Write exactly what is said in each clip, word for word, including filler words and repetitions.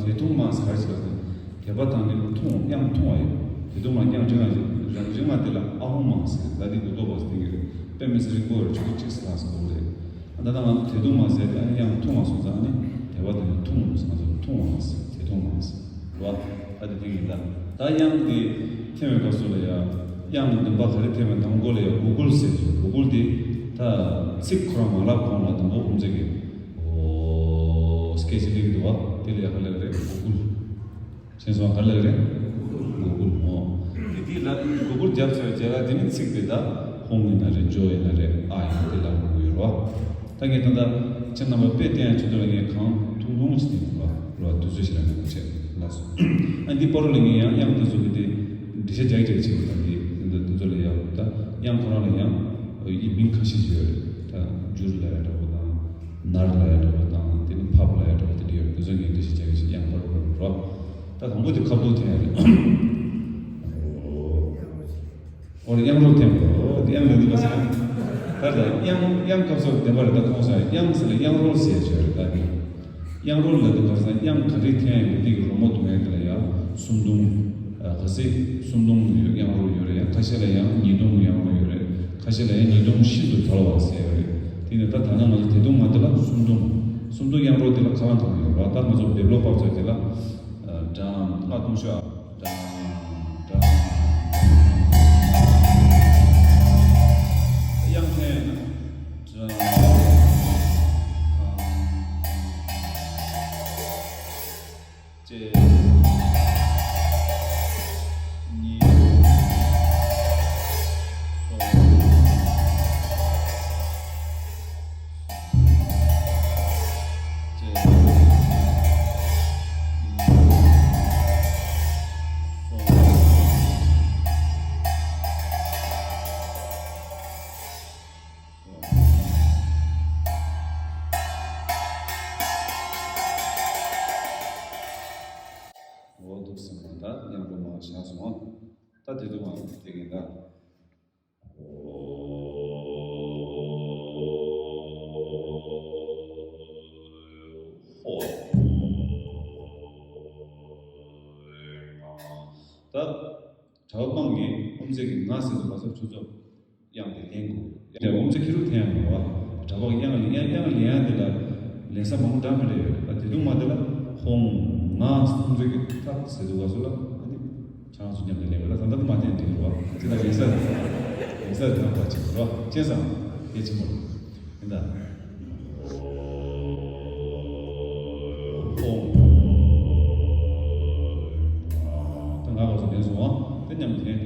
དེ་ཐུང་མ་ཟེར་ག་རེ་ཟེར་ན། དད་པ་དང་ནི་མཐོང་དབྱངས་མཐོང་བ་ཡོད། དེ་ཐུང་མ་དབྱངས་རིང་བ་རིང་བ་དེ་ལ་ཨ་ཧོང་མ་ཟེར། ད་དེ་གོ་རྟོགས་པ་ཟེར་གྱི་རེད། དཔེ་མི་སྲིད་རིང་པོ་རེད། ཆུ་ཚོད་གཅིག་ཙམ་ལྷག་སོང་རེད། ད་ལྟ་ང་ཚོ་དེ་ཐུང་མ་ཟེར་ཏེ་ཨ་ནི་དབྱངས་མཐོང་བ་སོང་ཙང་ཨ་ནི་དད་པ་དེ་ནི་ཐུང་ཟེར། ང་ཚོ་མཐོང་བ་ཟེར། དེ་ཐུང་མ་ཟེར། རེད་བ། ད་དེ་དེ་ཡིན་ད། ད་དབྱངས་དེ་འཐེན་པའི་སྐབས་སུ་ལ་ཡ། དབྱངས་འདུན་པ་ག་རེ་འཐེན་པའི་དང་པོ་ལ་ཡ་གུ་གུལ་ཟེར་གྱི། གུ་གུལ་དེ་ད་ཚིག་ཁོ་རང་མ་ལབ་གོང་ལ་དང་པོ་ཨོཾ་ཟེར་གྱི། ཨོ་སྐད་ཅིག་སླེབས་འདུག་བ། དེ་ལ་ཡ་ག་ལབ་རེད། གུ་གུལ། ཤེས་སོང་། ག་ལབ་རེད། གུ་གུལ་མོ། དེ་དེ་ལ་གུ་གུལ་རྒྱབ་ཚར་རྗེས་ལ་དེ་ནི་ཚིག་དེ་ད་ཧོཾ་ཡིན་ན་རེད། ཇོ་ཡིན་ན་རེད། ཨ་ཡིན་ན་དེ་ལ་གུ་གུལ་ཡོད་རེད་བ། ད་ངས་ད་ལྟ་ཁྱེད་རྣམ་པ་དཔེ་བསྟན་ཡ་ཆེད་དུ་ལ་ངས་གང་ཐུང་ཐུང་ཞིག་བསྟན་པ་ལ་དུས་ཚོད་ཞིག་ལ་ངས་བྱས་ལ་སོང་། ཨ་འདི་བར་དུ་ལ་ངས་ཡང་དབྱངས་དེ་ཚོ་གི་དེ་འགྲེལ་བཤད་རྒྱག་རྒྱག་བྱེད་པ་དང་། དེ་འདི་འདི་ཚོ་ལ་ཡང་ད་དབྱངས་ཁོ་རང་ལ་ཡང་ཡི་མིང་ཁ་ཤས་ཤིག་ཡོད་རེད། ད་འགྱུར་ལ་ཡ་འདྲ་པོ་དང་། ནར་ལ་ཡ་འདྲ་པོ་དང་། དེ་ནི་ཕབ་ལ་ཡ་འདྲ་པོ་དེ་འདྲ་ཡོད་རེད། དེ་ཚོ་ངས་འགྲེལ་བཤད་རྒྱག་རྒྱག་བྱེད། དབྱངས་བར་དུ་རོ། ད་དང་པོ་དེ་ཁ་བརྡུང་འཐེན་ཡ་རེད། འོ་ལ་དབྱངས་རོལ་འཐེན་དགོས། འོ་དེ་དབྱངས་ལེན་འདུག་པ་ཟེར། ད་ལྟ་དབྱངས་དབྱངས་སྐབས་སུ་བདེན་པ་རེད། ད་ཁོང་ས་དབྱངས་ཟེར་ལ་དབྱངས་རོལ་ཟེར་ཡ་ཅིག་ཡོད་རེད། ད་དེ་དབྱངས་རོལ་ལ་དེ་གར་ས་དབྱངས་ག་རེ་འཐེན་ཡོད་དེ་གི་རོལ་མོ་དུ་མའི་དེ་ལ་ཡ་སུམ་བརྡུང་། ཨ་ག་ཟེ་སུམ་བརྡུང་ཡོད། དབྱངས་རོལ་ཡོད་རེད། ཡང་ཁ་ཤས་ལ་ཡང་ཉིས་བརྡུང་དབྱངས་རོལ་ཡོད་རེད། ཁ་ཤས་ལ་ཡང་ཉིས་བརྡུང་ཤིན་ཏུ་དལ་བ་ཟེར་ཡོད་རེད། དེ་ནི་ད་ད་ནང་ང་ཚོ་དེ་བརྡུང་མ་དེ་ལ་སུམ་བརྡུང་། སུམ་བརྡུང་དབྱངས་རོལ་དེ་ལ་ཁ་ལང་གང་ཡོད་རེད། ད་ང་ཚོ་བེབ་ལོ་བབས་ཚོད་དེ་ལ་ཨ་ཌམ། ལྔ་བརྡུང་ཤོག་ཨ། དྲང་དྲང་། དབྱངས་འཐེན། དྲང་། གཅིག་གཉིས། གསུམ། འོ་འདུག་སེ་མ་ད་མཉམ་པོ་མ་བཞག་སོང་། ད་དེ་དུ་མ་དེ་གིན་ད། ཧོ། ད་གྲྭ་པ་དམངས་ཀྱིས་ཨོཾ་ཟེར་གྱི་ང་ཟེར་དུ་མ་སོགས་ཆུ་ཚོད་དབྱངས་དེ་ལེན་དགོས། ཡང་ཨོཾ་ཟེར་ཁྱི་རུ་འཐེན་ཡང་མ་བ། གྲྭ་པ་གི་དབྱངས་ལེན་ཡང་དབྱངས་ལེན་ཡང་དེ་ལ་ལེན་ས་མང་པོ་འདྲ་མི་འདྲ་ཡོད་རེད། ད་དེ་དུ་མ་དེ་ལ་ཧོཾ་ང་ཨོཾ་ཟེར་གྱི་ཐག་ཟེར་དུ་བ་སོ་ལ་ཨ་ནི། ཁྱེད་རང་ཚོ་མཉམ་དུ་ལེན་དགོས་ལ། ད་ལྟ་མ་བསྟན་དེ་རེད་བ། ཅི་ལ་ལེན་ས་ལེན་ས་དེ་ནང་པ་ཅིག་རེད་བ། ཅེས་སམ་གལ་ཆེན་པོ་རེད། ཡིན་ད། ཨོ། ད་ང་ག་ཚོ་ལེན་སོང་བ། དེ་མཉམ་དུ་ལེན།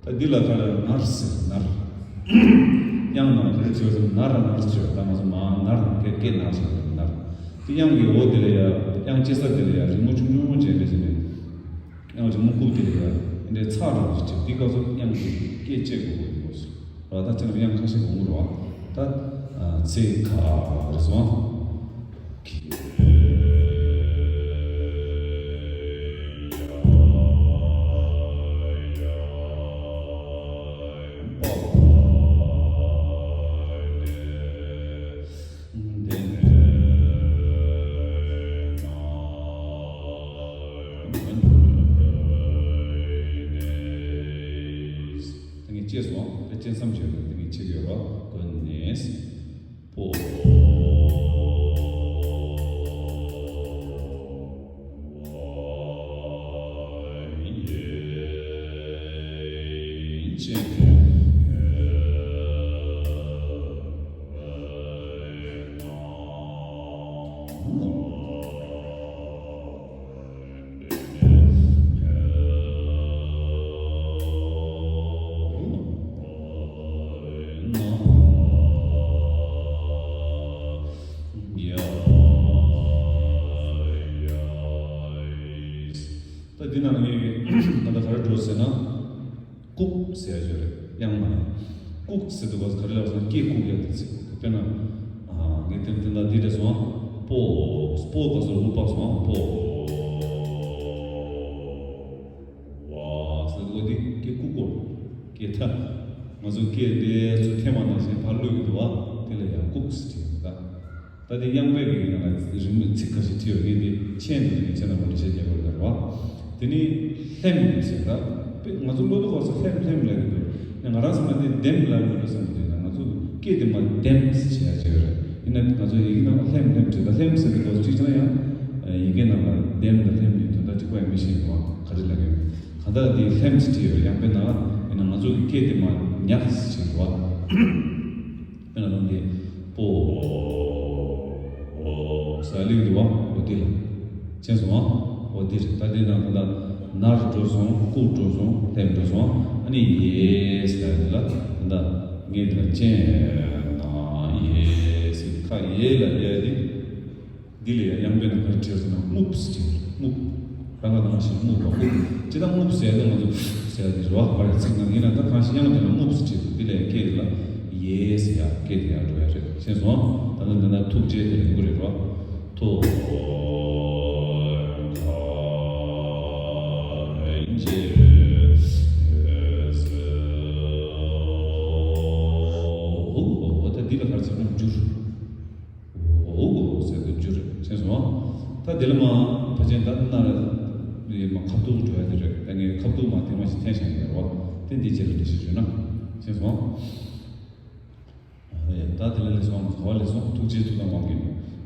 ད་འདི་ལ་ག་ལ་ནར་ཟེར། ནར། དབྱངས་ནང་ག་རེ་བྱོས་ཟེར། ནར་ནར་བྱོས། ད་ང་ཚོ་མ་ནར་སྐད་སྐད་ནར་ཟེར། ནར། དེ་དབྱངས་ཀྱི་འོ་དེ་ལ་ཡ་དབྱངས་སྐྱེ་ས་དེ་ལ་ཡ་རི་མོ་ཆུང་ཆུང་ཅན་རེ་བྱས་ནས། དབྱངས་རི་མོ་རྐུབ་དེ་ལ་ཡ་འདི་འདྲའི་ཚགས་རང་ཞིག་བྱས། དེ་སྐབས་སུ་དབྱངས་ཀྱི་སྐད་སྐྱེ་དགོས་ཀྱི་ཡོད་ཟེར། ད་ཅི་ན་དབྱངས་ཁ་ཤས་གོང་རོ། ད་ཚེ་ཁ་རེ་སོང་། ད་ངས་བཅད་སོང་། ད་བཅད་མཚམས་བཅད་རོགས། ད་ངས་བཅད་ཡོད་རོགས། གོན་ནས། པོ། འདི་ནང་ངས་ད་ལྟ་ག་རེ་འགྲོ་ཟེར་ན། ལྐུགས་ཟེར་ཡ་ཅིག་ཡོད་རེད། དབྱངས་མ་ཡིན། ལྐུགས་ཟེར་དུས་ག་ས་ག་རེ་ལབ་ཟེར་ན་སྐད་ལྐུགས་ཡ་དེ་ཚིག་དཔེར་ན། ཨ། ངས་དེ་དེ་འདྲ་འདི་འདྲ་སོང་། པོ། པོ་ག་ས་རུ་ཕབ་སོང་། པོ། ཝ་ཟེར་དུས་འདི་སྐད་ལྐུགས་གོ། སྐད་ད། ང་ཚོ་སྐད་འདི་ཚུར་འཐེན་པ་ནང་བཞིན་ཕར་གློད་ཀྱི་འདུག་བ། དེ་ལ་ཡང་ལྐུགས་ཟེར་གྱི་ཡོད་ད། ད་དེ་དབྱངས་སྦས་ཀྱི་ནང་ལ་རིང་མོའི་ཚིག་ཁ་ཤས་བྲིས་ཡོད། ངས་དེ་མཆན་དུ་ནས་ཁྱེད་རྣམ་པར་འགྲེལ་བཤད་རྒྱག་དགོས་རེད་བ། དེ་ནི་ལྷེམ་ཟེར་ད། དཔེ་ང་ཚོ་སློབ་གྲྭ་སྐབས་སུ་ལྷེམ་ལྷེམ་ལབ་ཀྱི་འདུག་ཡང་ང་རང་བསམ་ན་དེ་ལྡེམ་ལབ་ཀྱི་འདུག་བསམ་གྱི་འདུག་ཡིན་ན་ང་ཚོ་སྐད་དེ་མར་ལྡེམ་ཟེར་བྱས་ཡ་ཅིག་ཡོད་རེད། ཡིན་ན་ང་ཚོ་ཡི་གེ་ནང་ལ་ལྷེམ་ལྷེམ་བྲིས་ད། ལྷེམ་ཟེར་དུས་སྐབས་སུ་གཅིག་བྱས་ན་ཡང་ཡི་གེ་ནང་ལ་ལྡེམ་དང་ལྷེམ་གཉིས་དོན་དག་གཅིག་པ་ཡིན་མི་ཤེས་འདུག་བ། ག་རེ་ལབ་ཀྱི་ཡོད། གང་ལྟར་དེ་ལྷེམ་ཟེར་བྲིས་ཡོད་རེད། ཡང་དཔེར་ན་ཡིན་ན་ང་ཚོ་གི་སྐད་དེ་མར་ཉག་ཟེར་བྲིས་འདུག་བ། དཔེར་ན་ལུང་གིས་པོ། ཨོ། ཟ་ལེགས་འདུག་བ། འོ་དེ་ལ། མཁྱེན་སོང་ཨ། འོ་དེ་རེད། ད་དེ་ནང་ད་ལྟ་ནར་འགྲོ་སོང་། ལྐུགས་འགྲོ་སོང་། ལྷེམ་འགྲོ་སོང་། ཨ་ནི་ཡེ་ཟེར་དེ་ལ་ད་ལྟ་ངས་དེ་ལ་མཁྱེན་ན་ཡེ་ཟེར་ཁ་ཡེ་ལ་ཡེ་དེ། འདི་ལ་ཡང་དབྱངས་སྦས་ནང་ག་རེ་བྲིས་ཟེར་ན་རྔུབ་ཟེར་བྲིས། རྔུབ། རང་ག་ནང་བཞིན་རྔུབ་པ། རྔུབ། ཅི་ལྟར་རྔུབ་ཟེར་ཡ་དེ་ང་ཚོ་ཟེར་ཡ་དེ་རེད་བ། ག་རེ་ཚིག་ནང་ཡིན་ན་ད་གང་ཞིག་དབྱངས་དེ་ལ་རྔུབ་ཟེར་བྲིས་འདུག་འདི་ལ་ཡང་སྐད་དེ་ལ་ཡེ་ཟེར་ཡ། སྐད་དེ་ཡར་འགྲོ་ཡ་རེད། མཁྱེན་སོང་། ད་ནི་འདི་ན་ཐུགས་རྗེ་དེ་ལ་ཡོང་གི་རེད་བ། ཐུགས། རྗེ། འོ་ད་འདི་ལ་ག་རེ་ཟེར་ན་འགྱུར། འོ་འོ་ཟེར་དུ་འགྱུར་རེད། མཁྱེན་སོང་། ད་དེ་ལ་མ་ཕལ་ཆེར་ད་ནར་མ་ཁ་ཐུག་འགྲོ་ཡ་དེ་རེད། ད་ངས་ཁ་ཐུག་མ་ཐེངས་མ་ཞིག་འཐེན་བཞག་ཡོད་རེད་བ། དེ་འདི་རྗེས་ལ་འགྲེལ་བཤད་བྱོས་ན། མཁྱེན་སོང་། ད་དེ་ལ་ལས་སོང་། ག་བ་ལས་སོང་། ཐུགས་རྗེའི་ཐུགས་དམ་དབང་གིས་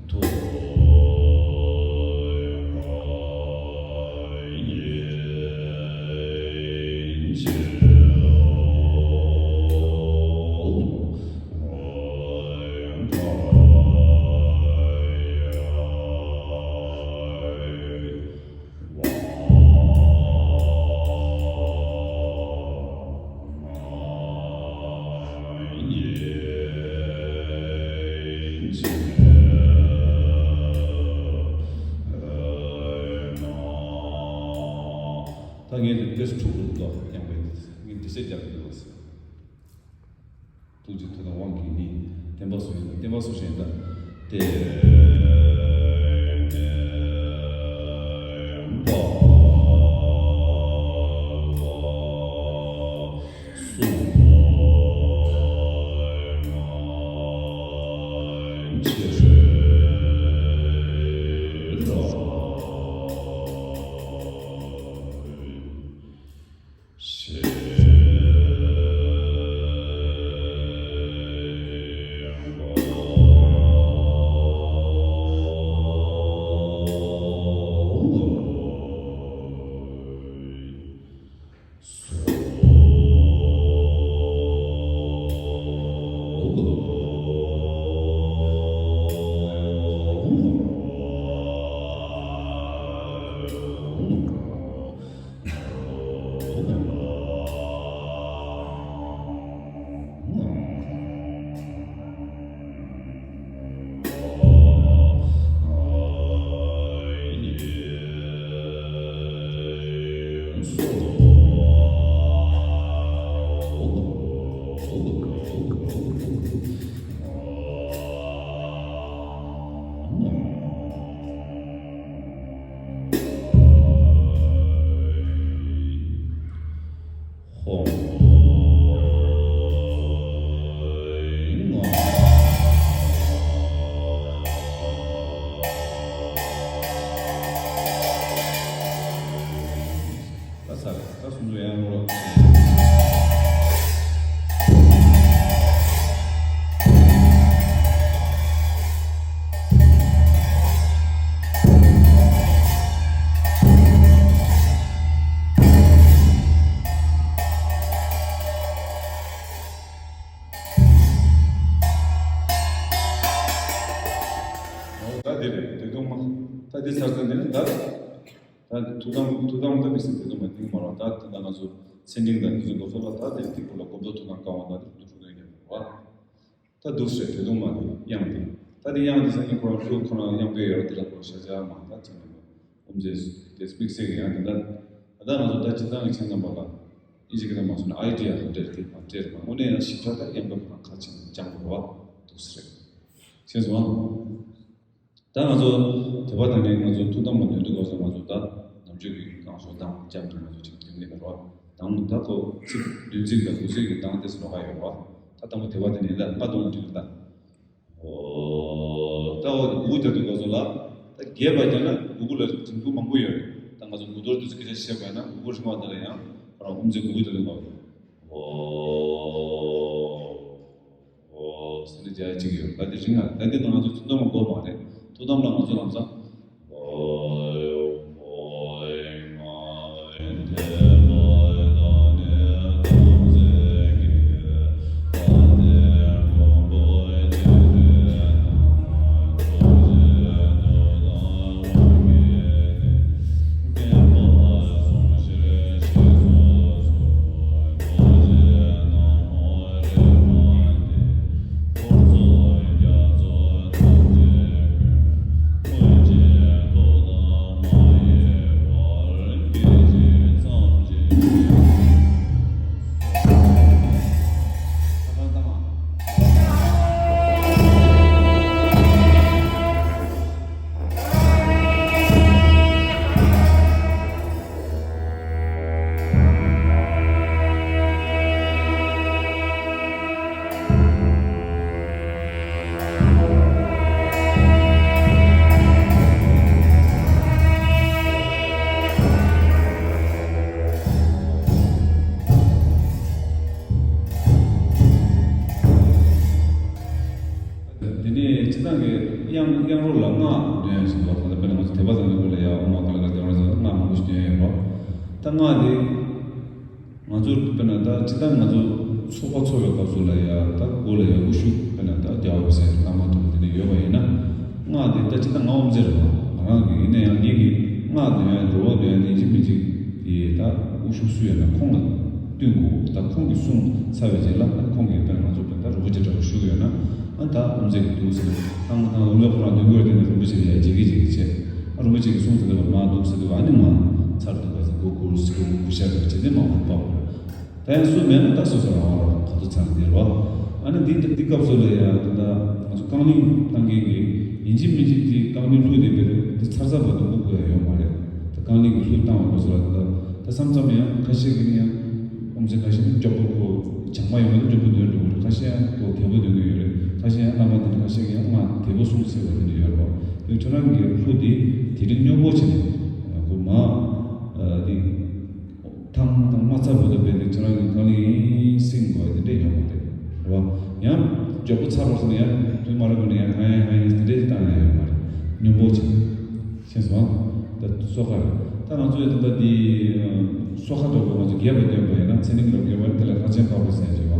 ཐུགས། ད་ངས་དེ་དཔེ་འཁྲུག་འདུག་དོ། ཡང་བས་ངས་འདི་སེ་རྒྱབ་ཀྱི་འདུག་ཟེར། ཐུགས་རྗེ་ཐུགས་དམ་དབང་གིས་ནི། བསྟན་པ་སུ་ཡིན། བསྟན་པ་སུ་ཞིག་ཡིན་ད། བསྟན་པ་སུ། ད་ཚར་རེད། ད་སུམ་ཅུ་ཡང་ངོ་ལོག་ད་འདི་རེད། དེ་དུང་མ། ད་འདི་ཚར་ཚར་འདི་ནི་ད། ད་ཐུགས་དམ་ཐུགས་དམ་ད་མི་སྲིད་དེ་དུང་མ་ཏིང་མ་རང་ད་ད་ང་ཚོ་ཚེ་འབྲིང་དང་དེ་ཚོ་འགོ་ཚོགས་ལ་ད་དེ་ཏིག་པོ་ལ་གོམ་བགྲོད་ཐུགས་དམ་བསྐང་བ་ད་དེ་འདུག་ཚུགས་དོན་ཡོད་པ། ད་འདུག་ཟེར་དེ་དུང་མ་དེ་དབྱངས་དེ། ད་དེ་དབྱངས་དེ་སང་ཉིན་ཁོ་རང་ཁྱོད་ཁོ་རང་དབྱངས་སྦས་ཡོད་ར་དེ་ལ་ཁོ་རང་ཤ་ཆ་མ་ད་ཅི་མ་ཡོད་ཨོམ་ཟེར་དེ་དམིགས་བསལ་གྱི་ཡང་དེ་འདྲ། ད་ང་ཚོ་ད་སྤྱིར་བཏང་གི་ཁྱིམ་ཚང་པ་ལ་ཨིན་ཇི་སྐད་ནང་མ་སོང་ན་ཨའི་ཌི་ཡ་ལ་འབྲེལ་ཏེ་མ་འབྲེལ་མ་དངོས་གནས་ཡང་ཞིབ་ཕྲ་ད་ཡང་འབབ་ཁ་ཆེན་ཅང་གོ་བ་འདུག་ཟེར། ཤེས་སོང་། ད་ང་ཚོ་དེ་པ་དང་ནི་ང་ཚོ་ཐུགས་དམ་ལ་འདོན་དུས་སྐབས་སུ་ང་ཚོ་ད་ནམ་རྒྱུན་གྱི་གང་སོ་དང་ཅང་གི་ང་ཚོ་ཅིག་འདོན་གྱི་ཡོད་རེད་བ། དང་ད་ཁོ་ཚིག་བདུན་ཚིག་དང་དགུ་ཚིག་གི་དང་དེ་སུ་ལོག་ག་ཡོད་རེད་བ། ད་དང་པོ་དེ་པ་དེ་ནི་ལ་ལྔ་གཏོང་དུས་ད། ཨོ། ད་འོ་དེ་གུ་གུ་རྒྱག་དུས་སྐབས་སུ་ལ། ད་རྒྱས་པ་རྒྱག་ན་གུ་གུ་ལ་རིང་པོ་མང་པོ་ཡོད་རེད། ད་ང་ཚོ་གུ་དོར་དུས་སུ་སྐད་ཆ་བཤད་པ་ཡིན་ན་གུ་གུ་རིང་བ་དེ་ལ་ཡང་ཁོ་རང་དབུ་མཛད་གུ་གུ་དེ་ལ་ཡོད་རེད། ཨོ། ཨོ། ཟེར་ནས་རྒྱག་ཡ་གཅིག་ཡོད། ད་དེ་རིང་ང་ད་དེ་ནང་ང་ཚོ་ཐུགས་དམ་དགོས་མ་རེད། ཐུགས་དམ་ལ་ང་ཚོ་ལམ་སང་། དེ་ནས་སྤྱིར་བཏང་གི་དབྱངས་དབྱངས་རོལ་ལ་སྔགས་འདོན་ཡག་ཞིག་འདུག་ད་ལྟ་དཔེར་ན་ང་ཚོ་དད་པ་དང་ནི་སྐོར་ལ་ཡ་ཨོཾ་མ་ཀ་ལ་ཀ་ཏེ་ཝ་ར་ཛ་སྔགས་མང་པོ་ཞིག་འདོན་ཡོད་རོ། ད་སྔགས་དེ་ང་ཚོ་དཔེར་ན་ད་སྤྱིར་བཏང་ང་ཚོ་ཚོགས་པ་ཚོགས་པའི་སྐབས་སུ་ལ་ཡ་ད་སྒོ་ལ་ཡ་དབུ་བཞུགས་དཔེར་ན་ད་རྒྱལ་བ་པ་སངས་བླ་མ་དང་དེ་འདྲ་ཡོད་པ་ཡིན་ན། སྔགས་དེ་ད་སྤྱིར་བཏང་ང་ཨོཾ་ཟེར་རོ། ང་རང་གི་ཡིན་ན་ཡང་ངེད་ཀྱི་སྔགས་འདོན་ཡ་འགྲོ་བ་འདོན་ཡ་དེ་ཡིན་གཅིག་མིན་གཅིག་དེ་ད་དབུ་བཞུགས་སུ་ཡོད་ན་ཁོང་ལ་བསྟུན་དགོས། ད་ཁོང་གིས་གསུངས་ཚར་བའི་རྗེས་ལ་ཨ་ནི་ཁོང་གིས་དཔེར་ན་ང་ཚོ་དཔེར་ན་ད་རིན་པོ་ཆེ་འདྲ་པོ་བཞུགས་ཡོད་ན་ཨ་ནི་ད་ཨོཾ་ཟེར་གི་འདུག་ཟེར་ན་ཨ་ང་ད་ཨོཾ་ཟེར་ཁོ་རང་འདོན་དགོས་རེད། དེ་ནས་རིན་པོ་ཆེ་ལ་ཡ་བྱེད་ཀྱི་བྱེད་ཀྱི་བྱེད། ཨ་རིན་པོ་ཆེ་གིས་གསུངས་ཚར་དུས་མ་འདུག་ཟེར་དུས་ཨ་ནི་མ་ཚར་འདུག་ག་ཟེར་གོ་གུ་རུ་ཟེར་གོ་གུ་ཤ་རེད་བྱེད་དེ་མ་འོངས་པ་གོ་རེད། ད་ཡང་སུ་མེད་ན་ད་སོ་སོ་རང་དབང་རོགས་ག་ཚོད་ཚར་འདིར་བ། ཨ་ནི་འདི་འདི་སྐབས་སུ་ལ་ཡ་ད་ལྟ་ང་ཚོ་རྐང་གླིང་བཏང་མཁན་གྱི་ཡིན་གཅིག་མིན་གཅིག་དེ་རྐང་གླིང་ལྷུ་དེ་བེད་འདི་ཚར་ཚར་བ་དུ་འགུག་དགོས་ཡ་ཡོད་མ་རེད། ད་རྐང་གླིང་གི་ལྷུ་བཏང་བ་སྐབས་སུ་ལ་ད་ལྟ་ད་བསམ་བསམ་ཡང་ཁ་ཤས་ཀྱི་ནི་ཡང་ཨོཾ་ཟེར་ཁ་ཤས་ནི་མགྱོགས་པོ་ཁོ་བྱང་མ་ཡོང་བ་ནི་མགྱོགས་པོ་འདོན་འགྲོ་གི་རེད། ཁ་ཤས་ཡང་ཁོ་དལ་པོ་འདོན་གི་ཡོད་རེད། ཁ་ཤས་ཡང་བླ་མ་དེ་ཁ་ཤས་ཀྱི་ཡང་ང་དལ་པོ་གསུངས་ཟེར་བ་དེ་འདྲ་ཡོད་རེད་བ། དེ་ཁྱོད་རང་གི་ལྷུ་དེ་དེ་རིང་སྙོམས་པོ་བྱས་ནས་ཁོ་མ་དེ། ཐང་དང་མ་ཚ་བོ་དང་བས་ཏེ་ཁྱེད་རང་གི་གང་ལ་ཡིན་སིང་དགོས་དེ་འདྲས་ཡོང་བ་རེད། རེད་བ། ཡང་མགྱོགས་པོ་ཚ་བར་སོང་ན་ཡང་དུས་མ་རབས་ནས་ཡང་ཧ་ཡང་ཧ་ཡང་དེ་འདྲས་བཏང་ཡང་ཡོང་བ་རེད། སྙོམས་པོ་བྱས། ཤེས་སོང་། ད་སོ་ཁ་རེད། ད་ང་ཚོ་ཡི་ད་ལྟ་འདི་སོ་ཁ་ཐོག་གི་ང་ཚོ་རྒྱས་པ་སྟོན་པ་ཡིན་ན་ཚེ་རིང་ལ་རྒྱས་པ་དེ་ལ་ལྷ་ཆེན་འཕགས་པ་ཟེར་གྱི་བ།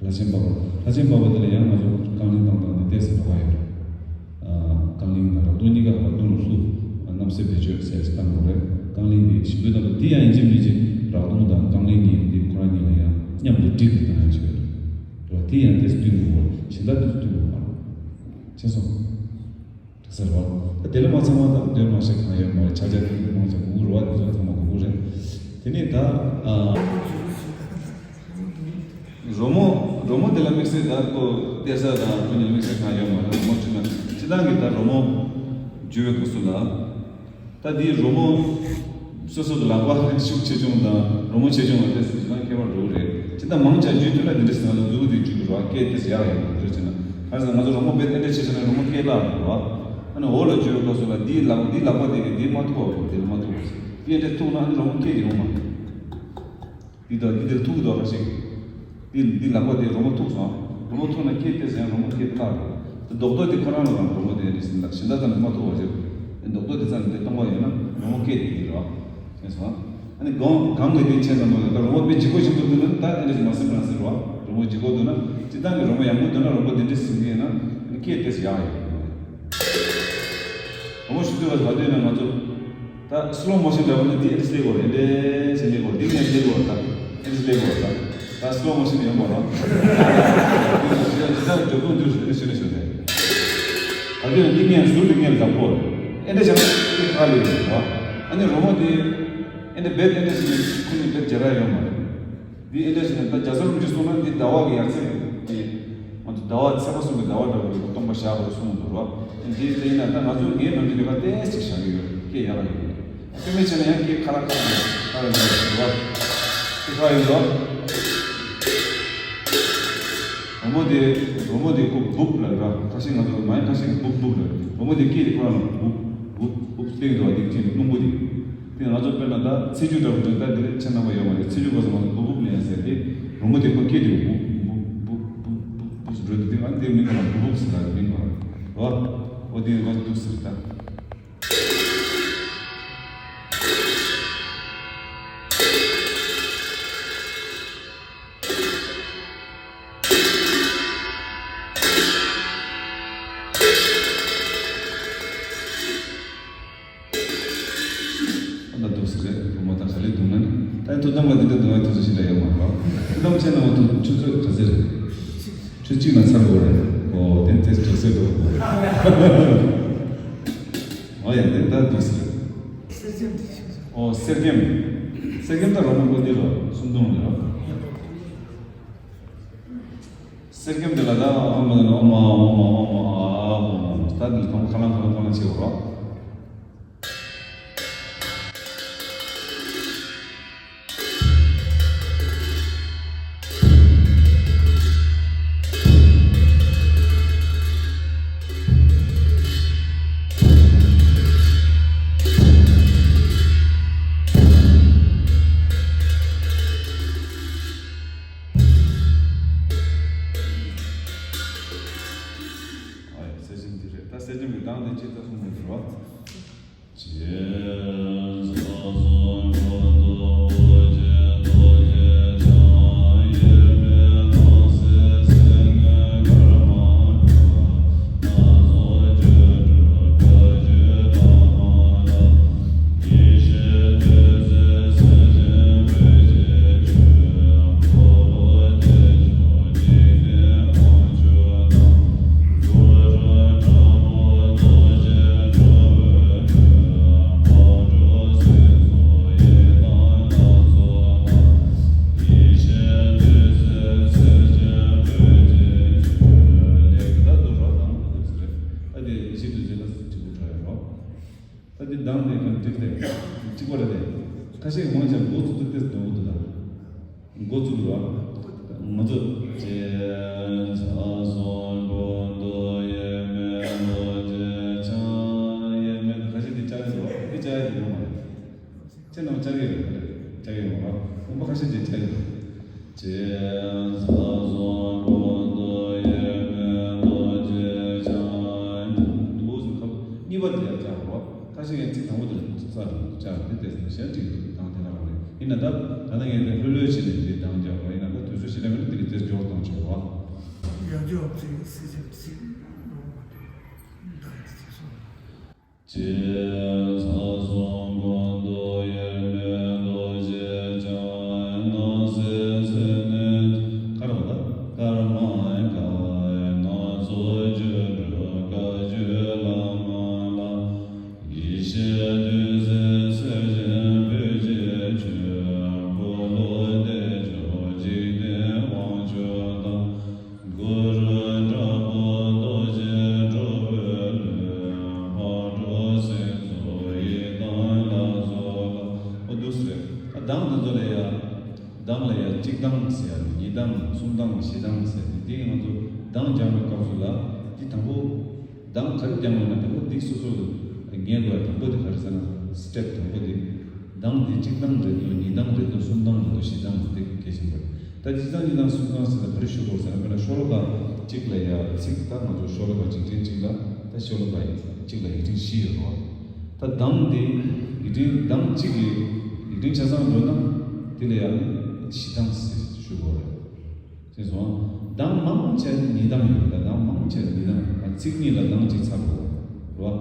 ལྷ་ཆེན་འཕགས་པ། ལྷ་ཆེན་འཕགས་པ་དེ་ལ་ཡང་ང་ཚོ་རྐང་གླིང་བཏང་སྟངས་དེ་ཏོག་ཙམ་ལོགས་ཀ་ཡོད་རེད། རྐང་གླིང་དང་རབ་གཏོང་གཉིས་ཀ། རབ་གཏོང་ལ་ལྷུ། རྣམ་སྲས་བེད་སྤྱོད་ཟེར་ཞིག་བཏང་དགོས་རེད། རྐང་གླིང་དེ་ཞིབ་འཇུག་བཏང་དུས་དེ་ཡང་ཡིན་གཅིག་མིན་གཅིག་རབ་གཏོང་དང་རྐང་གླིང་གཉིས་འདི་ཁོ་རང་གཉིས་ལ་ཡང་མཉམ་དུ་སྒྲིག་ནས་བཏང་ཡ་ཅིག་ཡོད་རེད། དེ་ཡང་དེ་བསྟུན་དགོས་རེད། གཞན་དག་དེ་ཚོ་བསྟུན་དགོས་མ་རེད། ཤེས་སོང་། ཟེར་བ། ད་དེ་ལ་མ་ཚང་མ་དང་འདོན་མ་ཤེས་གང་ཡོད་མ་རེད། ཆ་ཆ་དེ་མང་ཆ་གུ་གུ་རུ་བ་དེ་ཚོ་ཚང་མ་གུ་གུ་རེད། དེ་ནས་ད་ཨ། རོལ་མོ། རོལ་མོ་དེ་ལ་དམིགས་བསལ་ད་ཁོ་གཏེར་ས་དང་ཁོ་གཉིས་ལ་དམིགས་བསལ་གང་ཡོད་མ་རེད། རོལ་མོ་བྲིས་ན་སྤྱིར་བཏང་གི་ད་རོལ་མོ་བརྗོད་པའི་སྐབས་སུ་ལ། ད་དེའི་རོལ་མོ་སོ་སོ་གི་ལག་པ་ཤུགས་ཆེ་ཆུང་དང་རོལ་མོ་ཆེ་ཆུང་བ་དེ་སྤྱིར་བཏང་ཁྱད་པར་འགྲོ་གི་རེད། སྤྱིར་བཏང་མང་ཆ་བརྗོད་ཐུབ་ན་དེ་འདྲ་ཟེར་ན་ལ་མཛུབ་གུ་དེ་བརྗོད་དགོས་རེད་བ། སྐད་དེ་ཟེར་ཡག་ཡོད་མ་རེད་ཟེར་ན། ག་རེ་ཟེར་ན་ང་ཚོ་རོལ་མོ་དཔེ་དེ་འདྲ་བྱས་བྱས་ན་རོལ་མོ་སྐད་བརླག་འགྲོ་རེད་བ། ཨ་ནི་འོག་ལ་བརྗོད་པའི་སྐབས་སུ་ལ་འདིའི་ལག་འདིའི་ལག་པ་དེ་གིས་འདི་མ་ཐུག་པ་རེད། དེ་ལ་མ་ཐུག་པ་ཟེར། དེ་འདྲ་ཐུག་ན་ཨ་ནི་རོལ་མོ་སྐད་ཀྱི་ཡོང་མ་རེད། འདི་དང་འདི་དེར་ཐུག་གི་འདུག་ཁ་ཤས་ཀྱིས། འདི་འདི་ལག་པ་དེ་རོལ་མོ་ཐུག་སོང་། རོལ་མོ་ཐུག་ན་སྐད་དེ་ཟེར་ཡང་རོལ་མོ་སྐད་དེ་བརླག་འགྲོ། དེ་རྡོག་རྡོག་དེ་ཁོ་རང་ལ་རང་རོལ་མོ་དེ་རེད་ཟེར་ན་གཞན་དག་ཙམ་ལ་མ་ཐུག་པ་ཟེར། དེ་རྡོག་རྡོག་དེ་ཙམ་དེ་སྟོང་པ་ཡོད་ན་རོལ་མོ་སྐད་དེ་ཡིན་རོགས། ཤེས་སོང་། ཨ་ནི་གང་གང་གི་དེ་ཆེན་ཙམ་མ་ཡོད། ད་རོལ་མོ་དཔེ་ལྗིད་ཁོག་ཆེན་པོ་འདུག་ན་ད་ཨེ་འདྲ་ཞིག་མ་སེམས་རང་ཟེར་རོགས། རོལ་མོ་ལྗིད་ཁོག་འདུག་ན་སྤྱིར་བཏང་གི་རོལ་མོ་ཡག་མོ་འདུག་ན་རོལ་མོ་དེ་འདྲ་ཟིན་གི་ཡིན་ན་ཨ་ནི་སྐད་དེ་ཡག་ཡོད། རོལ་མོ་ཞུ་དུས་བ་ད་དུས་ན་ང་ཚོ། ད་སི་ལོ་མོ་ཤན་འདྲ་བོ་ནི་འདི་ཨེ་འདྲ་སླེབས་དགོས་རེད། འདི་འདྲ་ཞིག་སླེབས་དགོས་རེད། འདི་ངས་སླེབས་དགོས་རེད། ད་ཨེ་འདྲ་སླེབས་དགོས་རེད། ད་ད་སི་ལོ་མོ་ཤན་ཡོད་མ་རེད། ཇི་ལྟར་འཇོག་ཐུབ་འདུག་ཟེར་ནས་ཞུ་ནས་ཞུ་ནས། ད་དེ་ནི་འདི་ངས་ཟུར་འདི་ངས་ལབ་དགོས་རེད། ཨེ་འདྲ་བྱས་ན་ཁ་ལེབ་རེད་བ། ཨ་ནི་རོལ་མོ་དེ། ཨེ་འདྲ་རྦད་ཨེ་འདྲ་ཞིག་ནས་ཁོ་ནི་རྦད་རྒྱ་ར་ཡོད་མ་རེད། འདི་ཨེ་འདྲ་ཞིག་ནས་ད་རྒྱ་བཟའ་རིན་པོ་ཆེས་གསུངས་ན་འདི་ཟླ་བ་གི་ཡར་ཚེས་ཀྱི་ང་ཚོ་ཟླ་བ་ཚེས་པ་གསུམ་གྱི་ཟླ་བ་འདྲ་བོ་སྟོང་པ་བཞག་པར་གསུངས་འདུག་རོ། འདི་ལྟ་ཡིན་ན་ད་ང་ཚོ་ངའི་ནམ་རྒྱུན་ལས་ཀ་ཏོག་ཙམ་བཞག་གི་ཡོད། སྐད་ཡག་ག་ཡོད། དཔེ་མི་བྱས་ན་ཡང་སྐད་ཁ་ར་ཁ་ར་ཁ་ར་ཡོད་རོ། སྐད་ཁ་ཡོད་རོ། རོལ་མོ་དེ་རོལ་མོ་དེ་ཁོ་སྦུབ་ལབ་ར། ཁ་ཤས་ང་ཚོ་མ་ཡིན་ཁ་ཤས་ཀྱིས་སྦུབ་སྦུབ་ལབ། རོལ་མོ་དེ་སྐད་དེ་ཁོ་རང་ལ་སྦུབ་སྦུབ་སྦུབ་སྟེང་དུ་བ་དེ་ཅིག་རླུང་བུ་དེ། དེ་ང་ཚོ་དཔེར་ན་ད་ཚེས་བཅུ་འདྲ་པོ་དེ་ད་འདིར་ཁྱེད་རྣམ་པ་ཡོད་མ་རེད། ཚེས་བཅུ་སྐབས་སུ་ང་ཚོ་སྦུབ་སྦུབ་ལེན་ཟེར་ཏེ། རོལ་མོ་དེ་ཁོ་སྐད་དེ་སྦུབ་སྦུབ་སྦུབ་སྦུབ་སྦུབ་སྦུབ་འགྲོ་དུས་དེ་ང་དེ་མིང་ཁོ་རང་སྦུབ་སྦུབ་ཟེར་ལ་མིང་ཁོ་རང་རོ། འོ་དེ་ང་ཚོ་འདུག་ཟེར་ད། ཨ་ད་འདུག་ཟེར་རེད། བུ་མོ་དང་ག་ལེར་འདུག་ན་ནི། ད་ཐུགས་དམ་ལ་འདི་འདྲ་འདུག་ན་ཐུགས་སུ་ཞིག་ལ་ཡོད་མ་རེད། ཐུགས་དམ་བྱས་ན་མ་ཐུག་ཆུ་ཚོད་ག་ཚོད་རེད། ཆུ་གཅིག་ན་ཚར་དགོས་རེད། ཨོ་དེ་དེ་དྲག་ཟེར་འདུག་ཨོ་ཡ་དེ་ད་འདུག་ཟེར། ཨོ་གསེར་སྐྱེམས། གསེར་སྐྱེམས་ད་རོལ་མོ་བློ་བདེ་ལོ་སུམ་སྟོང་ལ་རོ། གསེར་སྐྱེམས་དེ་ལ་ད་ཨོཾ་ཨོཾ་ཨོཾ་ཨ་ཨོཾ་ཨོཾ་ཨ་ཨོཾ། ད་འདི་ཁོང་ཁ་ལང་ཁ་ལང་ཁ་ལང་བྱེད་འོ་རོ། ཨ་ཡ་གསེར་སྐྱེམས་འདི་རེད། ད་གསེར་སྐྱེམས་ཀྱི་གདངས་དེ་ཅི་ལྟར་གསུངས་པ་འདི་རེད་བ། ཨ་དེ་ཡེ་ཤེས་བདུད་རྩི་ལ་གྲི་གུ་འདྲ་ཡོད་རོ། ད་དེ་གདངས་དེ་གང་འགྲིག་སྟེ། གཅིག་པ་རེད་དེ། ཁ་ཤས་མང་ཆེ་འགོ་བཙུགས་དུས་དེ་འདོན་གི་འདུག་ད། འགོ་བཙུགས་རོ། ང་ཚོ་ཅེས་ཚ་སོང་གོ་འདོ་ཡེ་མེ་ལོ་ཅེ་ཆ་ཡེ་མེ། ཁ་ཤས་དེ་ཅག་གི་རོ། དེ་ཅག་གི་ཡོད་མ་རེད། ཁྱེད་རྣམས་ཅག་གི་རེད། ཅག་གི་མ་རེད། ཁོང་པ་ཁ་ཤས་ཅིག་ཅག་གི་རེད། ཅེས་ཚ་སོང་གོ་འདོ་ཡེ་མེ་ལོ་ཅེ་ཆ་ཡེ་མེ། འདུག་ཟེར་ཁ་གཉིས་པ་དེ་ཡང་ཅག་རོ། ཁ་ཤས་ཡང་ཚིག་དང་པོ་དེ་རྩ་དང་ཅག་དེ་དེ་གཞན་གཅིག་དང་དེ་ག་རང་རེད། ཡིན་ན་ད་ད་ལྟ་ངས་དེ་ལྷོད་ལྷོད་བྱས་ནས་དེ་གདངས་རྒྱག་པ་ཡིན་ན་ད་དུས་ཚོད་ཞེ་དྲག་མེད་ན་དེ་གི་དེར་སྦྱོར་གཏོང་ཆོག་པ། ཡང་ཅོག་ཚིག་སེ་ཚིག་ཚིག་ལོ་མ་དེ་གདངས་དེ་ཚིག་སོང་། ཅེས་ཚ་སོང་གོ་འདོ་ཡེ་མེ་ལོ་ཅེ་ཆ་ཡེ་ན་སེ་སེ་ནེ། ཀརྨ་ཀརྨ་ཀ་ཡེ་ན་ཚོ་ཇོ་རུ་ཀ་ཇོ་ལ་མ་ལ། ཡེ་ཤེས་བདུད་རྩི་གསེར་སྐྱེམས་བོད་ཀྱི་ཆོས། འཁོར་ལོ་བདེ་མཆོག་འཇིག་རྟེན་དབང་ཕྱུག་དང་། གུ་རུ་དྲག་པོ་རྡོ་རྗེ་གྲོ་བོའི་གླུ། ཕག་གྲུ་སྲིན་མཚོ་ཡི་དམ་ལ་སོགས་ལ། ཨོ་འདུག་སེ་རེད། ཨ་གདངས་འདི་ཚོ་ལ་ཡ། གདངས་ལ་ཡ་གཅིག་གདངས་ཟེར་ཡ་གཉིས་གདངས་གསུམ་གདངས་བཞི་གདངས་ཟེར་ཏེ་འདི་ང་ཚོ་གདངས་སྦྱང་བའི་སྐབས་སུ་ལ་འདི་དང་པོ། གདངས་ག་རེ་སྦྱང་དགོས་ན་དང་པོ་འདི་སོ་སོ་ངེས་དགོས་ཡ་དང་པོ་དེ་ག་རེ་ཟེར་ན་སི་ཊེབ་དང་པོ་དེ། གདངས་དེ་གཅིག་གདངས་རེད་འདུག་གཉིས་གདངས་རེད་འདུག་གསུམ་གདངས་རེད་འདུག་བཞི་གདངས་རེད་འདུག་གལ་ཆེན་པོ་རེད། ད་གཅིག་གདངས་གཉིས་གདངས་གསུམ་གདངས་ཟེར་ན་ག་རེ་ཞུ་དགོས་ཟེར་ན། དཔེར་ན་ཤོ་ལོ་ཀ་གཅིག་ལ་ཡ་ཚིག་ད་ང་ཚོ་ཤོ་ལོ་ཀ་འཇིག་རྟེན་གཅིག་ལ་ད་ཤོ་ལོ་ཀ་གཅིག་ལ་ཡིག་ཕྲེང་བཞི་ཡོད་རེད་བ། ད་གདངས་དེ་ཡིག་ཕྲེང་གདངས་གཅིག་གི་ཡིག་ཕྲེང་ཆ་ཚང་འགྲོ་ན་དེ་ལ་ཡ་བཞི་གདངས་ཟེར་ཞུ་དགོས་རེད། ཅེས་སོ། གདངས་མང་ཆེ་ནི་གདངས་ཡོད་ལ་གདངས་མང་ཆེ་ནི་གདངས་ཚིག་གཉིས་ལ་གདངས་གཅིག་ཚར་དགོས་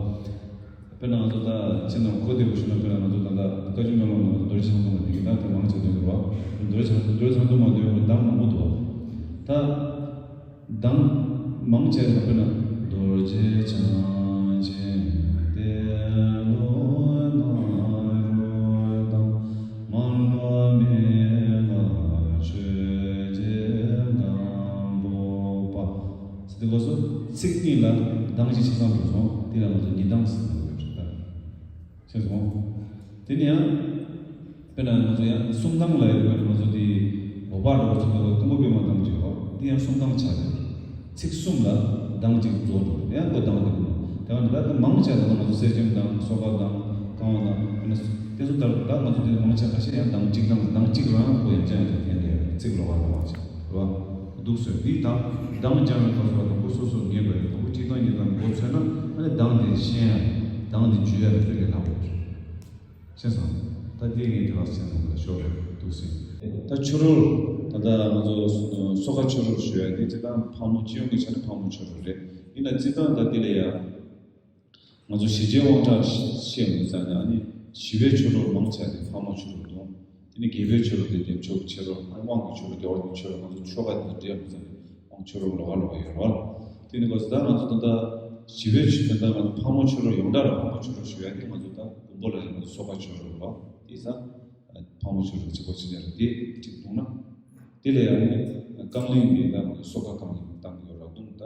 རེད་བ། དཔེར་ན་ང་ཚོ་ད་ཕྱི་ནང་གོ་བདེ་པོ་ཞུ་ན། དཔེར་ན་ང་ཚོ་ད་ལྟ་བཀའ་བརྒྱུད་སྨོན་ལམ་ནང་རྡོ་རྗེ་འཆང་ཐུབ་མ་འདི་གི་ད་དེ་མང་ཆེ་འདོན་གི་རེད་བ། རྡོ་རྗེ་འཆང་རྡོ་རྗེ་འཆང་ཐུབ་མ་འདོན་ཡོང་གདངས་མང་པོ་འདུག་བ། ད་གདངས་མང་ཆེ་ནི་དཔེར་ན་རྡོ་རྗེ་འཆང་ཆེན་ཏེ་ལོ་ན་རོ་དང་། གདངས་ཟེར་ན་ཡོད་རེད་ད། ཤེས་སོང་། དེ་ནས་ཡང་། དཔེར་ན་ང་ཚོ་ཡང་གསུམ་གདངས་ལ་ཡོད་པའི་ང་ཚོ་དེ། འོ་བ་འདྲ་བོ་ཚོ་ལ་ཀུན་དགའ་པདྨ་གདངས་ཅིག་ཡོད། འདི་ཡང་གསུམ་གདངས་ཆགས་ཡོད། ཚིག་གསུམ་ལ་གདངས་གཅིག་རྫོགས་འགྲོ། ཡང་ཁོ་གདངས་དེ་མོ། དེ་བ་ནི་ད་ལྟ་མང་ཆེ་བ་ད་ང་ཚོ་གསེར་སྐྱེམས་གདངས། སོ་ཁ་གདངས། ཀ་བ་གདངས། དེ་ནས་དེ་ཚོ་ལྟར་ད་ང་ཚོ་དེ་མང་ཆེ་ཁ་ཤས་ཡང་གདངས་གཅིག་གདངས། གདངས་གཅིག་རང་ཁོ་ཡང་ཅན་དེ་འཐེན་དེ་ཚིག་ལོགས་ཀ་ལོགས་ཀ་ཅིག་རེད་བ། འདུག་ཟེར། འདི་དང་གདངས་སྦྱར་བའི་སྐབས་སུ་ལ་དང་པོ་སོ་སོར་ངེས་པ་རེད། དང་པོ་གཅིག་དང་གཉིས་དང་མགོ་ཚོས་ན་ཨ་ནི་གདངས་དེ་ཤེས་ཡ། གདངས་དེ་འཇུ་ཡ་ལ་ཚོད་ལས་སླ་པོ་རེད། ཤེས་སོང་། ད་དེ་ངས་དེ་བ་སེམས་ནང་ལ་ཤོར་རེད་འདུག་ཟེར། ད་ཆོ་རོལ། ད་ལྟ་ང་ཚོ་སོ་ཁ་ཆོ་རོལ་ཞུ་ཡ་དེ་སྤྱིར་བཏང་ཕག་མོ། སྤྱི་ཡོངས་ཀྱི་ཆ་ནས་ཕག་མོ་ཆོ་རོལ་རེད། ཡིན་ན་སྤྱིར་བཏང་ད་དེ་ལ་ཡ། ང་ཚོ་ཞི་བྱེད་དབང་དྲག་བཤད་མི་ཚར་ན་ཨ་ནི་ཞི་བའི་ཆོ་རོལ་མང་ཆེ་བ་དེ་ཕག་མོ་ཆོ་རོལ་དང་། དེ་ནས་རྒྱལ་པོའི་ཆོ་རོལ་དེ་བདེ་མཆོག་གི་ཆོ་རོལ། ཨ་ནི་དབང་གི་ཆོ་རོལ་རྒྱལ་བ་རིན་པོ་ཆེ་ཆོ་རོལ། ང་ཚོ་ཆོ་ག་དེ་འདྲ་འདྲེས་མི་ཚར་ན་དབང་ཆོ་རོལ་ལོགས་ཀ་ལོགས་ཀ་ཡོད་རེད་བ། དེ་ནི་གོ་ས་ད་ང་ཚོ་ད་ལྟ་ཞི་བའི་ཆོ་རོལ། ད་ང་ཚོ་ཕག་མོ་ཆོ་རོལ་ཡོངས་གྲགས་ལ་ཕག་མོ་ཆོ་རོལ་ཞུ་ཡ་དེ། ང་ཚོ་ད་དགོན་པ་ལ་ཡང་ང་ཚོ་སོ་ཁ་ཆོ་རོལ་རེད་བ། དེ་ས་ཕག་མོ་ཆོ་རོལ་གཅིག་པ་ཆེ་ཆེ་རེད། དེ་གཅིག་བཏང་ན། དེ་ལས་ཡང་ནི་རྐང་གླིང་གི་ད་ང་ཚོ་སོ་ཁ་རྐང་གླིང་བཏང་གི་ཡོད་ར། དུང་ད་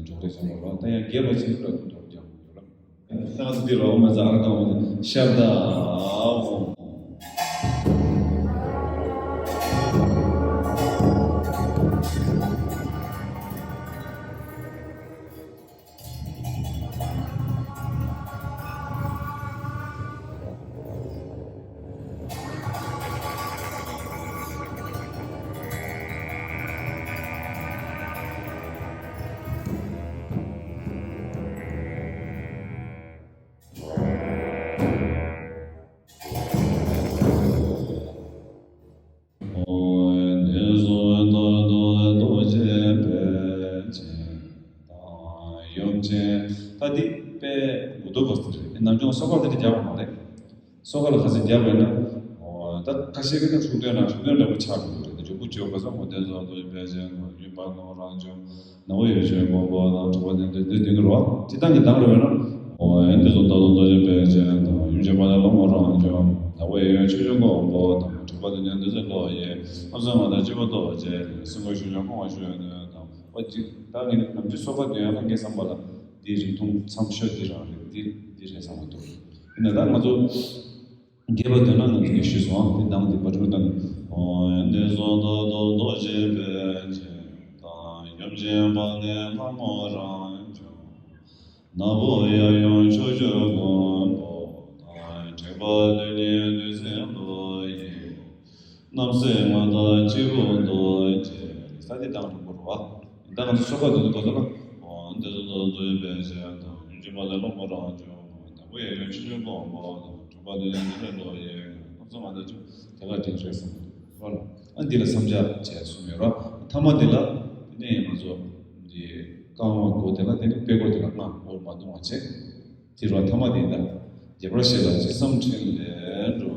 འཇོག་རེས་བྱེད་དགོས་ར། ད་ཡང་རྒྱས་པ་ཅིག་ལ་དུང་འཇོག་རྒྱག་དགོས་ཡོད་ར། ད་ང་ཚོ་འདི་ར་འོ་མ་ཟ་ར་ད་འོ་ཤར་ད་འོ། ཨོ། དེ་ཚོ་ད་ལྟ་རྡོ་རྗེ་པད་ཅན་དང་ཡུམ་ཆེན། ད་འདི་དཔེ་མགོ་ཐོག་ག་ཚོད་རེད། ནམ་རྒྱུན་སོ་ཁ་དེ་འདྲ་རྒྱག་པ་མ་རེད། སོ་ཁ་ལ་ག་ཚོད་རྒྱག་པ་ཡིན་ན། ཨོ། ད་ཁ་ཤས་ཀྱིས་ད་ཐུགས་འདོད་ན་ཐུགས་འདོད་འདྲ་པོ་ཆགས་འགྲོ་གི་རེད། ད་མགྱོགས་པོ་བརྗོད་པ་ཙམ། ཨོ། དེ་ཚོ་རྡོ་རྗེ་པད་ཅན་དང་ཡུམ་པ་ནོར་རང་བྱུང་། ནག་པོ་གཡས་གཡོན་ཆོས་འབྱུང་མགོན་པོ་དང་གྲགས་པ་ལྡན་འདུས། འདི་འདོན་གྱི་རེད་བ། སྤྱིར་བཏང་གི་གདངས་རེད་བས་ན། ཨོ། ཨེ་འདི་ཚོ་ད་ལྟ་རྡོ་རྗེ་པད་ཅན་དང་ཡུམ་ཆེན་དཔལ་ལྡན་ཀློང་མོ་རང་བྱུང་། ནག་པོ་གཡས་གཡོན་ཆོས་འབྱུང་མགོན་པོ་དང་གྲགས་པ་ལྡན་འདུས་ཚེ་ལོ་ཡི། ཨ་ཙི་མ་དང་སྤྱི་བོ་རྡོ་རྗེ། སེམས་ཁོང་ཞུ་སྦྱོང་སྐུ་ངོ་ཞུ་ཡོན་དང་། ཨོ་ཅི། ད་ངས་ནམ་རྒྱུན་སོ་ཁ་འདོན་ཡག་ལ་ངའི་བསམ་པ་ལ་འདི་རིང་ཐུང་མཚམས་ཤོས་འདི་རང་རེད། འདི་འདི་རེད་བསམ་པ་འདུག་ཡིན་ན་ད་ང་ཚོ། རྒྱས་པ་འདོན་ན་ང་ཚོ་ངས་ཞུས་སོང་། དེ་གདངས་དེ་བ་ཊི་མ་བཏང་། ཨོ། འདི་ཚོ་ད་ལྟ་རྡོ་རྗེ་པད་ཅན་དང་ཡུམ་ཆེན་དཔལ་ལྡན་ཀློང་མོ་རང་བྱུང་། ནག་པོ་གཡས་གཡོན་ཕྱོགས་བཅུའི་མགོན་པོ་དང་། དྲེགས་པ་བདུད་ཀྱི་བདུད་རྩིའི་བློ་ཡིས། རྣམ་སྲས་མངའ་བདག་སྤྱི་བོ་རྡོ་རྗེ། ས་དེ་གདངས་དྲང་པོ་རེད་བ། ད་ང་ཚོ་སོ་ཁ་དེ་ཚོ་གོ་ཚོད་ན། འོ། འདི་ཚོ་ད་ལྟ་རྡོ་རྗེ་པད་ཅན་དང་ཡུམ་ཆེན་དཔལ་ལྡན་ཀློང་མོ་རང་བྱུང་། ནག་པོ་གཡས་གཡོན་ཆོས་འབྱུང་མགོན་པོ་དང་། དྲེགས་པ་བདུད་ཀྱི་བདུད་རྩིའི་བློ་ཡིས། ཨ་ཙི་མ་ད་ཅིག་དེ་ག་དེ་རེད་བསམ་གྱི་འདུག་བ། ཨ་འདི་ལ་མཚམས་སྦྱར་བྱས་གསུངས་ཡོད་ར། ཐ་མ་དེ་ལ་དེ་ནས་ང་ཚོ་འདི་རྐང་པ་མགོ་དེ་ལ། དེ་ནས་པད་སྐོར་དེ་ལ་སྔ་འོར་མ་གཏོང་བ་བྱས། དེ་རུ་ཐ་མ་དེ་ད་རྒྱས་པར་བཤད་ལ་ཅི་བསམ་འཕྲིན་ལས་འགྲོ།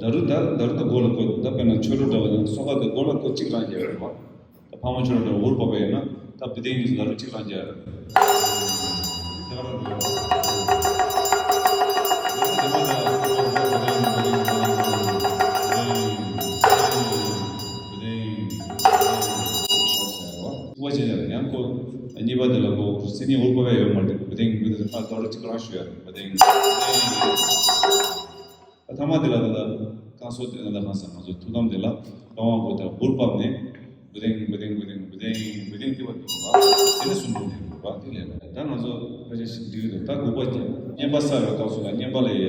ད་རུ་ད་ད་རུ་ད་མགོ་ལ་བཀོད། ད་དཔེར་ན་ཆོས་གྲོགས་འདྲ་བ་ཡང་སོ་ཁ་དེ་མགོ་ལ་བཀོད་གཅིག་རང་རྒྱག་ཡོད་རེད་བ། ད་ཕག་མོ་ཆོས་གྲོགས་འདྲ་འུར་བ་བ་ཡིན་ན་ད་བི་དེ་གཉིས་ད་རུ་གཅིག་རང་རྒྱག་ཡོད་རེད། ད་ག་རང་འགྲོ་ཡོད་རེད། ད་དེ་མ་ད་བི་དེ་བི་དེ་བི་དེ་བི་དེ་བི་དེ། ཨུ་བ་ཅན་ཡང་ཁོ་གཉིས་པ་དེ་ལ་ཁོ་སེམས་ཉིད་འུར་བ་བ་ཡོད་མ་རེད། བི་དེ་བི་དེ་ད་ད་རུ་གཅིག་རང་ཞུ་ཡ་རེད། བི་དེ་བི་དེ། ད་ཐ་མ་དེ་ལ་ད་ལྟ་བསྐང་གསོ་དེ་ལ་ད་གང་ཟེར། ང་ཚོ་ཐུགས་དམ་དེ་ལ་རྐང་པ་མགོ་དང་འུར་བབས་ནས་བུ་དེང་བུ་དེང་བུ་དེང་བུ་དེང་བུ་དེང་དེ་བ་དེ་བ་དེ་ནས་གསུམ་འགྲོ་དེ་རུ་བ་དེ་ལས་ད་ང་ཚོ་ཕལ་ཆེར་ཞིག་འགྲིག་གི་འདུག་ད་དགུ་པ་ཀྱི་བསྙེན་པ་གསར་བའི་སྐབས་སུ་ལ་བསྙེན་པ་ལ་ཡ་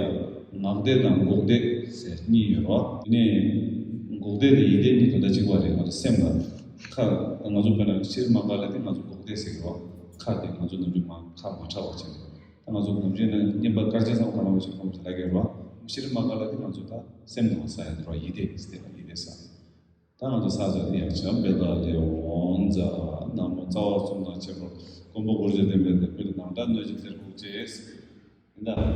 ངག་བཟླས་དང་འགོག་བཟླས་ཟེར་གཉིས་ཡོད་རེད་བ། དེ་ནས་འགོག་བཟླས་དེ་ཡིད་བཟླས་གཉིས་དོན་དག་གཅིག་པ་རེད། ང་ཚོ་སེམས་ལ་ཁ་ང་ཚོ་དཔེར་ན་ཕྱིར་མ་དགའ་ལ་དེ་ང་ཚོ་འགོག་བཟླས་ཟེར་གི་རེད་བ། ཁ་དེ་ང་ཚོ་ནམ་རྒྱུན་མ་ཁ་མ་ཁྲག་པ་བྱས་ནས། ད་ང་ཚོ་ནམ་རྒྱུན་ནས་བསྙེན་པ་དཀར་ཆེན་བསགས་གང་ལ་བ་ཞིག་གོམས་ལ་གེ་རོ། ཕྱིར་མ་ག་ལ་དེ་ང་ཚོ་ད་སེམས་ནང་ས་ཡ་དེ་རོ་ཡིད་བདེ་སྟེ་ལ་ཡིད་བདེ་ས། ད་ང་ཚོ་ས་ས་དེ་ཡང་བྱམས་པའི་བདག་ལས་འོང་ཛ། ན་མོ་རྩ་བ་གསུམ་དང་བཅས་པར་མགོན་པོ་དཀོར་སྤྱོད་ལྡན་པའི་བདག་པོས་ནང་ད་གནོད་སྦྱིན་གཏེར་ཁུག་ཅེས། ཡིན་ད།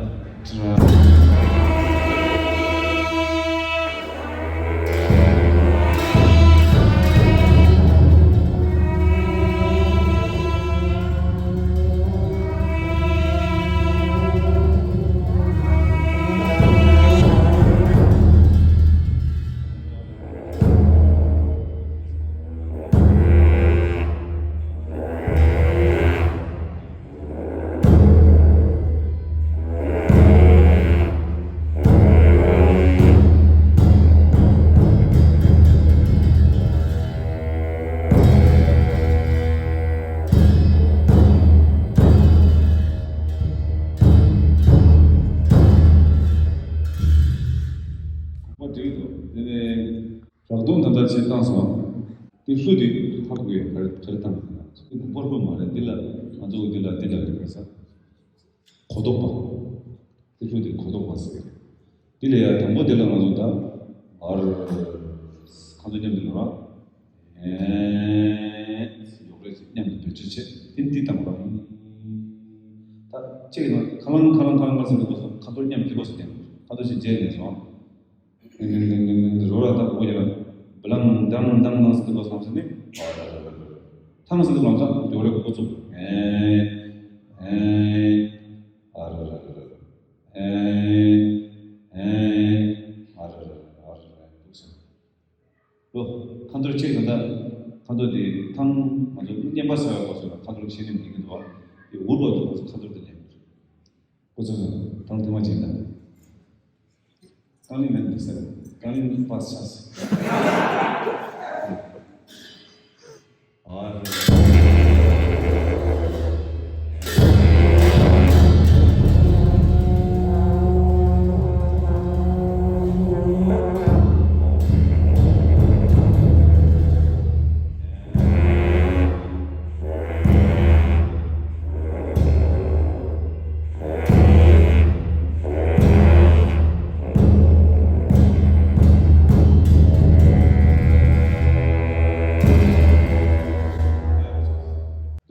ཁོ་འགྲིག་འདུག་དེ་ནས། རག་སྟོང་ད་ལྟ་ཆེད་བཏང་སོང་། དེ་ལྷུ་དེ་ཧ་གོ་ཡོད། ག་རེ་ག་རེ་བཏང་། དེ་གུག་པ་ལྷུ་མ་རེད། འདི་ལ་ང་ཚོ་འདི་ལ་འདི་ལ་རེད་པས་ས། གོ་ལྡོག་པ། དེ་ལྷུ་དེ་གོ་ལྡོག་པ་ཟེར་གི་རེད། འདི་ལ་ཡ་དང་པོ་དེ་ལ་ང་ཚོ་ད་ཨར། ཁ་ཚོ་མཉམ་དུ་ལ་ར། ཨེ། ཡོག་རེ་ཅིག་མཉམ་དུ་བེད་སྤྱོད་བྱེད། དེ་འདི་དང་པོ་ར། ད་ཅིག་ཡིན་ན་ཁ་ལང་ཁ་ལང་ཁ་ལང་ཁ་ཟེར་གི་འདུག་ཁ་ཚོ་མཉམ་དུ་འདུག་ཟེར་གི་ཁ་ཚོ་ཞིག་རྗེས་ནས་སོང་། ལིང་ལིང་ལིང་ལིང་ལིང་ལིང་རོ་ལ་ད་གོ་ཡ། བླང་དང་དང་དང་ཟེར་དུས་སྐབས་སམ་ཟེར་ནི། ཐང་ཟེར་དུས་ལམ་སང་ཡོ་རེ་ཁོ་ཚུགས། ཨེ། ཨེ། ཨ་ར་ར་ར་ར། ཨེ། ཨེ། ཨ་ར་ར་ར་ར་ར་ར་འདུག་ཟེར། ལོ། ཁ་འཐོར་ཆེ་གང་ད། ཁ་འཐོར་དེ་ཐང་ང་ཚོ་བསྙེན་པ་ཟ་བའི་སྐབས་སུ་ལ་ཁ་འཐོར་ཆེ་ནི་མི་གི་འདུག་བ། དེ་འུར་བ་འདུག་ཁ་འཐོར་དེ་ལེན། ཁོ་ཚོས་ཐང་ཐེངས་མ་གཅིག་དང་། རྐང་ལེན་མེད་འདུག་ཟེར། རྐང་ལེན་པ་ས་ཟེར། ཨ་རེ།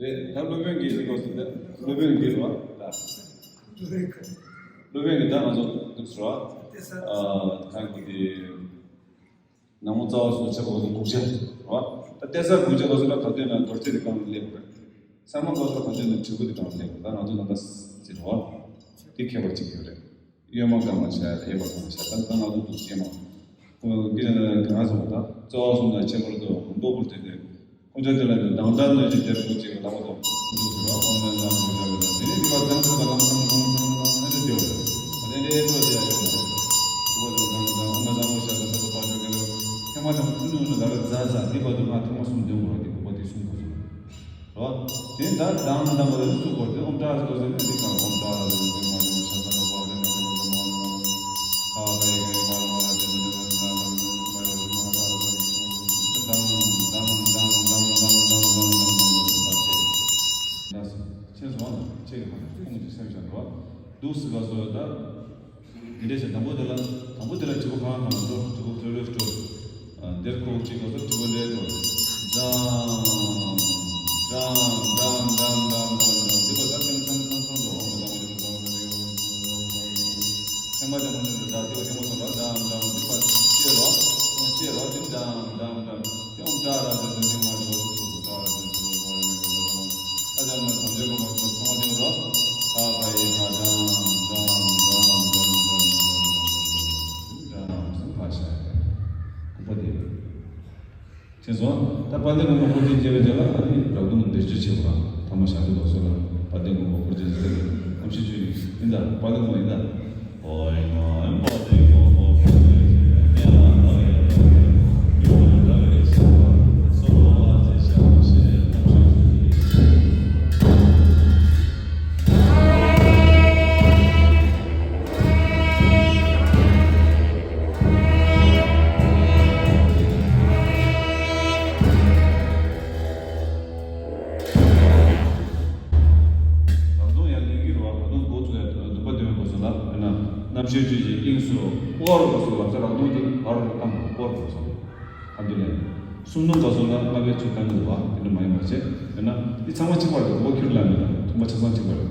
རེད། ད་སློབ་དཔོན་གྱིས་ལེགས་པར་གསུངས་ཏེ། སློབ་དཔོན་གྱིས་རོ། ད་སློབ་དཔོན་གྱིས་ད་ང་ཚོ་འདུག་ཟེར་བ། ཨ། ད་གི་དེ། ནག་མོ་རྩ་བ་སོགས་བྱེད་པ་སོགས་དགུག་བྱ་རེད་བ། ད་གཏད་ས་དགུག་བྱ་པ་སོགས་ལ་ག་དུས་ན་རྡོ་རྗེ་དེ་སྒང་སླེབས་པ་རེད། ས་མ་གོ་ས་ག་དུས་ན་གྲི་གུ་དེ་སྒང་སླེབས་པ། ད་ང་ཚོ་ནང་ད་ཟེར་བ། དེ་ཁྱད་པར་གཅིག་ཡོད་རེད། གཡོན་མ་སྒང་ལ་བྱ་ཡ་དང་གཡས་པ་སྒང་ལ་བྱ། ད་ད་ང་ཚོ་འདུག་སེ་མ། ཁོང་གིས་ནི་གང་སོང་ད་རྩ་བ་གསུམ་དང་ཁྱད་པར་དུ་མགོ་བོར་ཏེ་དེ། ཁོང་ཚོས་དེ་ལ་ནི་དང་ལྡན་གནོད་སྦྱིན་སྡེར་ཁུག་ཅིག་ལ་འོ་དང་འདུག་ཟེར་བ། ཨོཾ་མ་ཎི་བཟང་པོ་ཞབས་ཀྱི་དང་། དེ་ནས་དེ་བ་ཚང་ཚང་ཚང་ཚང་ཚང་ཚང་ཚང་ཚང་ཚང་དེ་འདྲ་དེ་བ་རེད། ད་དེ་འདྲའི་སྤྲོ་བྱེད་ཡ་ཡོད་མ་རེད། དེ་བ་ཚང་ཚང་ཚང་ཚང་ཨོཾ་མ་ཎི་བཟང་པོ་ཞབས་ཀྱི་དང་ཚང་ཚང་པ་ཞབས་ཀྱི་དང་། ཐེངས་མ་དང་ཁུ་ནུ་ནུ་ལ་ར་ཛ་ཛ་དེ་བ་དུ་ང་ཐེངས་མ་གསུམ་འདོན་དགོས་ར། དེ་གོ་བ་དེ་གསུམ་གོ་སོང་། རོ། དེ་ད་དང་དང་པོ་དེ་སུ་གོ་དེ་ཨོཾ་ཏྲ་ཟེར་དུས་ནི་དེ་ག་ཨོཾ་ཏྲ་ཟེར་དུས་མ་ཡོང་ཤ་ས་རོ་བ་དེ་ན་དེ་བ་དེ་མ་ཡོང་། ཁ་བ་ཡི་ག་ཡི་མ་ཡོང་ལ་དེ་དེ་དེ་དེ་དེ་མ་ཡོང་ཤ་ས་རོ་བ་དེ་དང་དང་དང་དང་དང་དང་དང་དང་དང་དང་དང་དང་དང་དང་ཆེ་སོང་ཆེ་གི་མ་ཁོང་གི་སེམས་ཤ་རོ་འདུག་སི་ག་སོ་ད། འདི་འདྲས་བྱས། དང་པོ་དེ་ལ། དང་པོ་དེ་ལ་དྲིལ་བུ་གང་གང་འགྲོ། དྲིལ་བུ་ལྷོད་ལྷོད་འགྲོ། ཨ། འདིར་ཁོག་གཅིག་ག་སོ་དྲིལ་བུ་འདྲེ་འགྲོ། འཇམ། འཇམ་འཇམ་འཇམ་འཇམ་འཇམ་འཇམ། འདི་པ་ད་ཐེངས་ཚང་ཚང་ཚང་འགྲོ། ཨོཾ་མ་ཎི་བཟང་པོ་ཞབས་ཀྱི་དང་། ཐེངས་མ་དེ་མ་འགྲོ་འགྲོ། ད་དེ་བ་ཐེངས་མ་སོང་ལ་འཇམ་འཇམ། འདི་པ་ཤེས་རོགས། ཨོཾ་ཤེས་རོགས། དེ་འཇམ་འཇམ་འཇམ། དེ་ཨོཾ་ཏྲ་ར་ཟེར་དེ་འདི་མ་ཤེས་རོགས། ཨ་ཅག་མ་དམ་བཅའ་གོ་མ་ཚང་མ་དེ་རོ། ཁ་ཁ་ཡི་ཁ་འཇམ་འཇམ་འཇམ་འཇམ་འཇམ་འཇམ་འཇམ་འཇམ་ཁ་ཤ་ཁོ་པ་དེ། ཁྱེད་ཚོ་ད་དཔལ་ལྡན་མགོན་པོ་འཁོར་བཅས་མཇལ་བའི་རྗེས་ལ་ཨ་ནི་རག་སྟོང་འདིར་སྤྱོད་བྱེད་པ་ཐ་མ་བཞག་དུས་ལོགས་སུ་ལ་དཔལ་ལྡན་མགོན་པོ་འཁོར་བཅས་ཟེར་ཏེ་རྣམ་ཤེས་བཅུད་ཡིན་ད། དཔལ་ལྡན་མགོན་ཡིན་ད། རག་སྟོང་ཡར་ལེན་གྱི་རེད་བ། རག་སྟོང་འགོ་ཚུགས་ཡ་འདུན་པ་འདོན་དགོས་སོང་ལ། དཔེར་ན་རྣམ་ཤེས་བཅུད་ཀྱི་དབྱིངས་སུ་སྐོར་དགོས་སོང་ལ། རག་སྟོང་དེ་བར་བཏང་དགོས། སྐོར་དགོས་སོང་། ཁམས་བདེ་ལེན། སུམ་སྟོང་ག་སོང་ལ་ལྔ་པའི་ཚུལ་བཏང་གི་འདུག་བ། དེ་འདྲ་མ་ཡིན་པ་བྱས། དཔེར་ན་འདི་ཚང་མ་གཅིག་པ་རེད། གོ་ཁྱེར་ལ་མེད་ལ་མཐུན་པ་ཆ་ཚང་གཅིག་པ་རེད།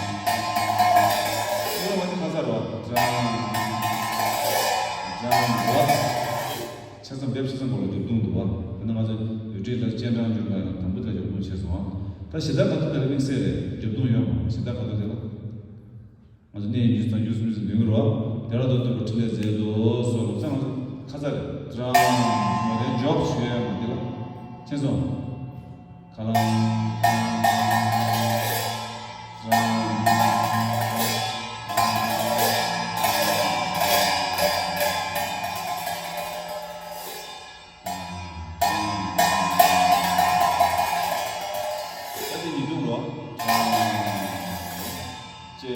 ཁ་ཚར་རོ། ཀྲང་། ཀྲང་རོ། ཆ་ཚང་འབེབས་ཆ་ཚང་པོ་ལ་རྒྱབ་རྡུང་འདུག་བ། དེ་ནས་ང་ཚོ་ཡུལ་གྲལ་ལ་སྤྱན་དྲངས་འཇུག་པ་ཡང་དང་པོ་དེ་ལ་རྒྱབ་རྡུང་བྱས་སོང་བ། ད་གཞི་བདག་ག་དུ་དེ་ལ་དམིགས་བསལ་རེད། རྒྱབ་རྡུང་ཡོད་མ་རེད། གཞི་བདག་ག་དུ་དེ་ལ། ང་ཚོ་གནས་རྒྱུ་དང་རྒྱུ་གསུམ་ཞིག་འདོན་གྱི་རོ། དེ་ལ་དོ་དོ་པོ་ཕྲིན་ལས་མཛད་དོ་སོགས་ལ་ཚང་ང་ཚོ་ཁ་ཚ་རེད། ཀྲང་། མ་རེད། འཇོག་ཞུ་ཡ་མ་དེ་ལ། མཁྱེན་སོང་། ཁ་ལང་། ཀྲང་། ད་དེ་ཉིས་སྟོང་རོ། ཅེ།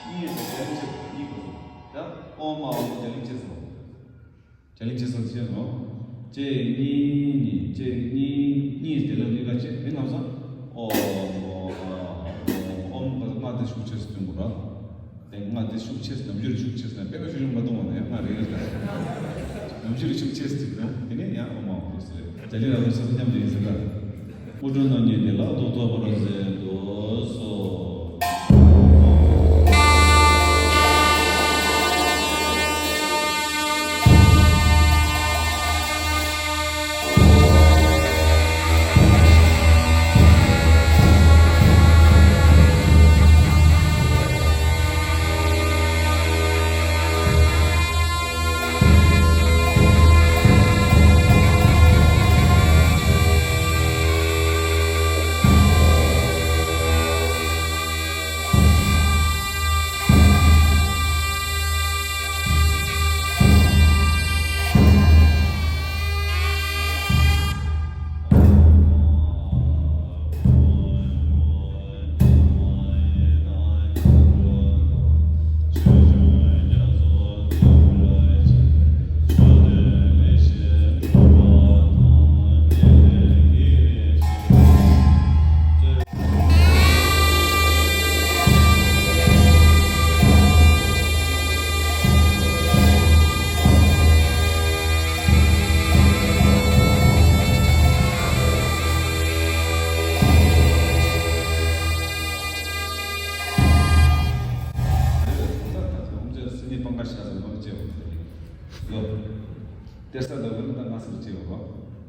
གཉིས་ཡོད་པའི་རྒྱ་གླིང་ཆེ་གཉིས་དགོས་སོ། ད་ཨོ་མ་ཨོ་རྒྱ་གླིང་ཆེ་སོ། རྒྱ་གླིང་ཆེ་སོ་ཆེ་སོ། གཅིག་གཉིས་གཉིས། གཅིག་གཉིས་གཉིས། དེ་ལ་གཉིས་ཀ་གཅིག་དེ་ནང་སོ། ཨོ་ཨོ་ཨོ་ཨོ། ཨོ་མ་ལྔ་དེ་ཤུགས་ཆེ་སུ་སྟོན་དགོས་ར། དེ་ལྔ་དེ་ཤུགས་ཆེ་སུ། ནམ་རྒྱུན་ཤུགས་ཆེ་སུ་ན་དཔེ་ན་ཤུགས་ཆེ་མ་གཏོང་བ་ནས་ལྔ་རེ་རེ་ལ། ནམ་རྒྱུན་ཤུགས་ཆེ་སུ་ཅིག་ན་དེ་ནས་ཡང་ཨོ་མ་ཨོ་ཟེར། རྒྱ་གླིང་ར་ལུགས་སྲོལ་མཉམ་དུ་ཡིན་ཟེར་ར། དངོས་གྲུབ་རྣམ་གཉིས་དེ་ལ་རྡོག་རྡོག་པར་མཛད་དུ་གསོལ། གཏེར་གསར་འདྲ་བོ་ནི་ད་ང་ཚོར་བྱེད་པ་རོ།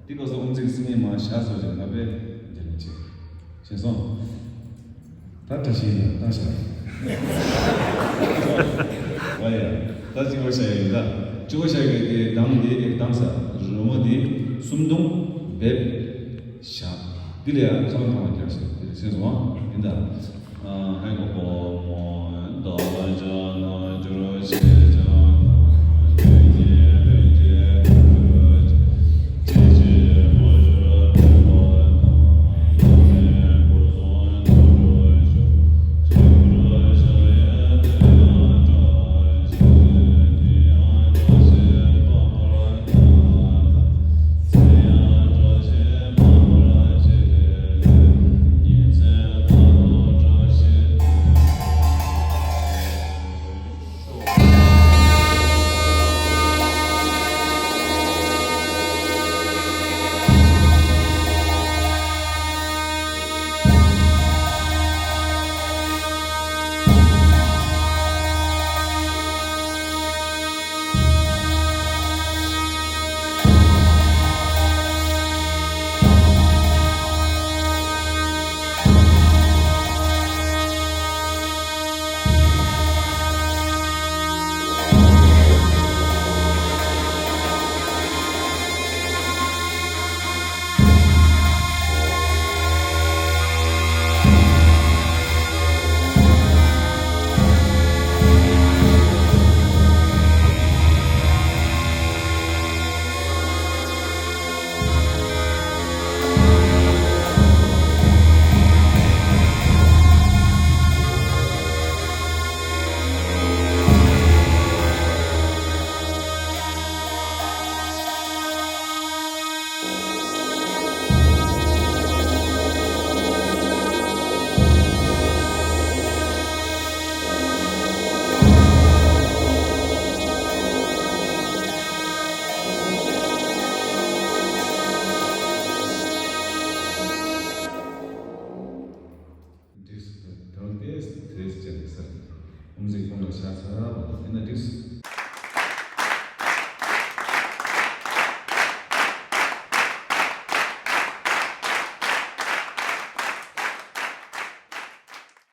དེ་སྐབས་སུ་དབུ་མཛད་ཀྱི་སྲིད་ཉན་མ་བཞག་སོང་ཅིག་ང་པས་འཇལ་ལེན་བྱེད། ཤེས་སོང་། ད་བཀྲ་ཤིས་ཡིན་ད་བཞག་ཨ་ཡ། ད་གཅིག་པ་བཞག་ཡིན་ད། གཅིག་པ་བཞག་གི་དེ་གདངས་དེ་གདངས་ས་རོལ་མོ་དེ་སུམ་བརྡུང་འབེབས་བཞག་འདི་ལ་ཡང་ཁ་ལོ་ཐང་བ་རྒྱག་ཤིག་དེ་ཤེས་སོང་ཡིན་ད། འགྲིགས་སོང་། དེ་དེ་དེ་བྱས་ནས་ས་དབུ་མཛད་ཁོང་ལ་ཤ་ཚ་བ་དེ་ན་འགྲིགས་སོང་།